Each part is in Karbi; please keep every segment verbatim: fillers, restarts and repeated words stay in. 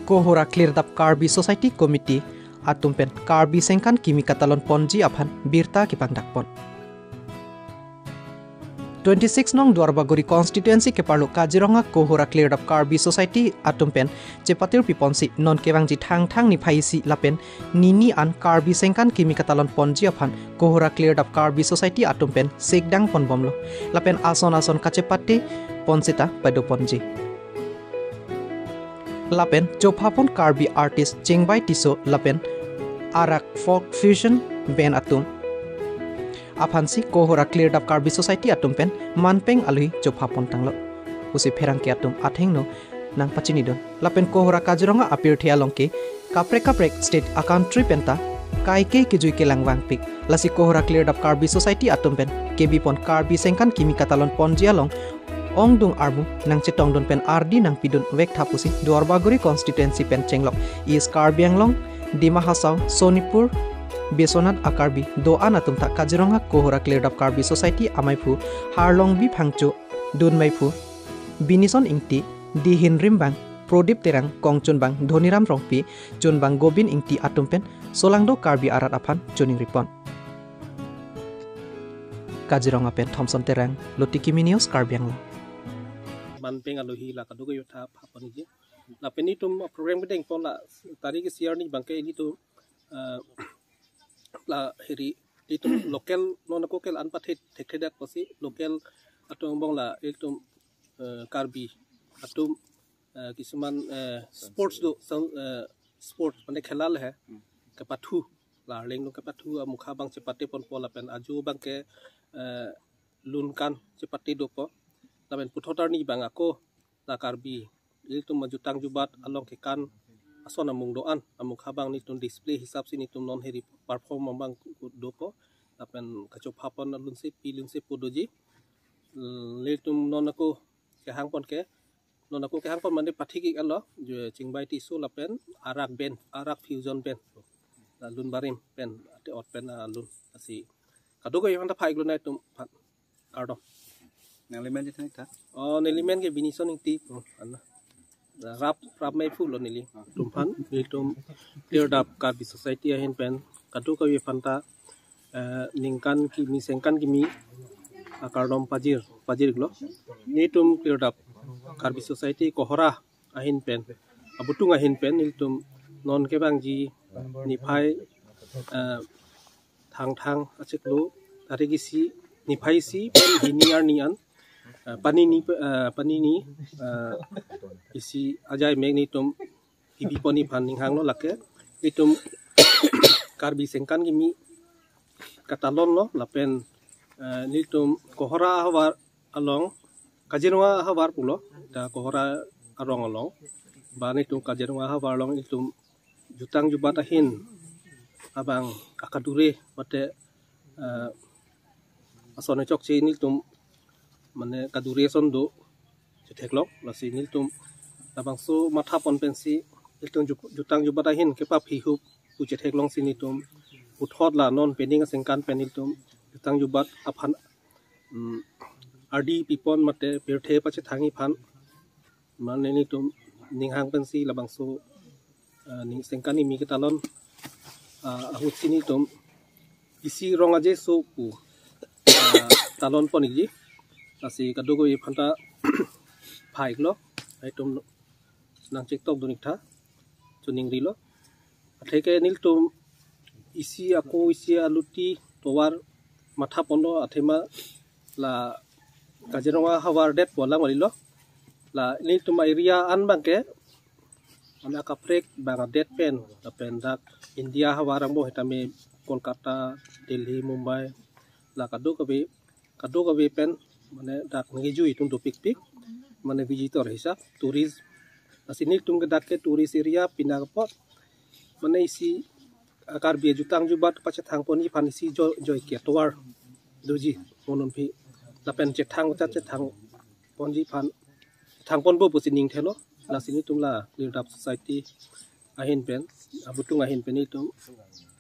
Kohora Klirdap Karbi Society Committee atum pen Karbi Sengkan Kimi Katalon Ponji aphan birta kepangdak pon. Twenty six nong Duarbagori constituency keparlo Kaziranga Kohora Klirdap Karbi Society atum pen chepatir piponsi non kevangji Thangthang niphai isi lapen nini an Karbi Sengkan Kimi Katalon Ponji aphan Kohora Klirdap Karbi Society atum pen sikdang ponbomlo. Lapen ason ason kachepate pon seta pado ponji. Lapen chophapon Karbi artist Chingbai Tisso lapen Arak Folk Fusion Band atum aphansi Kohora Klirdap Karbi Society atum pen manpeng alohi chophapon tanglo pusi pherangke atum athengno nangpachinidun. Lapen Kohora Kaziranga apirthe along ke kaprek kaprek state a country penta kaike kejui kelang vangpik. Lasi Kohora Klirdap Karbi Society atum pen kebipon Karbi Sengkan Kimi Katalon Ponji along ongdung armu nangchetongdun pen ardi nangpidun vek tha pusi Duarbagori constituency pen chenglok East Karbi Anglong, Dima Hasao, Sonipur, Biswanath a-Karbi do-an atum ta Kaziranga Kohora Klirdap Karbi Society amaiphu Harlongbi Phangcho, dunmaiphu Binison Ingti, Dihin Rimbang, Prodip Terang, Kongchunbang Dhoniram Rongpi, Chunbang Gobin Ingti atum pen solangdo Karbi arat aphan chuning ripon. Kaziranga pen Thomson Terang, Lotiki Minios, Karbi Anglong. Manpeng alohi la kadokave tha phapon iji. Lapen itum program kedeng pon la tarik isi arni abangke ilitum, eh, la heri itum local non ako ke la-an pathe thekthedak pusi local atum angbong la itum, eh, Karbi atum, eh, kisuman, eh, sports do sang, eh, sports mane khela le he kepathu la arleng do kepathu amukha abang chepate ponpo lapen ajo abangke, eh, lunkan chepate dopo lapen puthot arni abang ako la Karbi ilitum ajutang jubat along kekan ason amung do-an amukha abang nelitum display hisapsi nelitum non heri perform abang dopo lapen kachophapon alunse pi lunse pu doji. Nelitum non ako kehangpon ke non ako kehangpon mane pathik ik alo je Chingbai Tisso lapen Arak Band, Arak Fusion Band, la lun barim pen ate ot pen alun asi kadokave aphan ta phai ik lo nangtum aphan. Kardom. Nangli men je thang tha? Oh, neli men ke Binison Ingti. Oh, ana. Rap, rap mai phu lo neli. Atum aphan, nelitum Klirdap Karbi Society ahin pen kadokave aphan ta, eh, ningkan kimi, sengkan kimi akardom pajir, pajir ik lo. Nelitum Klirdap Karbi Society Kohora ahin pen, abutung ahin pen nelitum non kevangji niphai, eh, Thangthang achiklo tarik isi niphai isi pen hini arni an, eh, panini, eh, panini, eh, isi ajai mek nelitum kebipon aphan ning hanglo lake nelitum Karbi Sengkan Kimi Katalon lo lapen, eh, nelitum Kohora ahavar along, Kaziranga ahavar pulo, ta Kohora arong along, ba nelitum Kaziranga ahavar along nelitum jutang jubat ahin abang akadure mate, eh, ason chokche nelitum mane kadure ason do chetheklong, lasi nelitum labangso mathapon pensi nelitum ju-, jutang jubat ahin kepaphi hup pu chetheklongsi nelitum puthot la non pening asengkan pen nelitum jutang jubat aphan, mm, ardi pipon mate pirthe pachethang aphan mane nelitum ning hang pensi labangso, eh, ning sengkan kimi katalon, eh, ahutsi nelitum isi rong aje so pu, eh, talon pon ikji. Lasi kadokave aphan ta phai ik lo, itum nangchektok dun ik tha, chuning rilo. Atheke nelitum isi ako isi aluti tovar mathapon lo athema la Kaziranga ahavar det pu alang kali lo. La nelitum area an abangke mane akaprek bang adet pen, lapen dak India ahavar angbong hetame Kolkata, Delhi, Mumbai, la kadokave, kadokave pen mane dak nangkejui atum dopikpik, mane visitor hisap, tourist. Lasi nelitum ke dak ke tourist area pina kapot, mane isi, ah, Karbi ajutang jubat pachethang ponji aphan isi jo-, joike tovar doji mo non aphi lapen chethang cha chethang ponji aphan thang ponpo pusi ning thelo. Lasi nelitum la Klirdap Society ahin pen, abutung ahin pen nelitum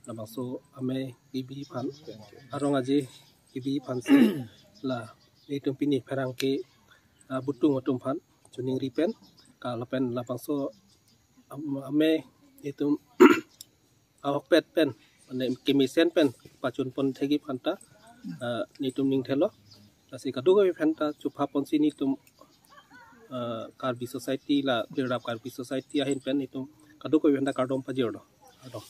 labangso amei kebi aphan, arong aje kebi aphansi la nelitum pini pherangke, ah, abutung atum aphan chuning ri pen, ka lapen labangso Ame itum ahokpet pen, mane kemesen pen pachun pon thegi aphanta, ah, netum ning thelo. Lasi kadokave aphanta chupha ponsi netum, ah, Karbi Society la Birlap Karbi Society ahin pen netum kadokave aphanta kardom pajirlo. Kardom.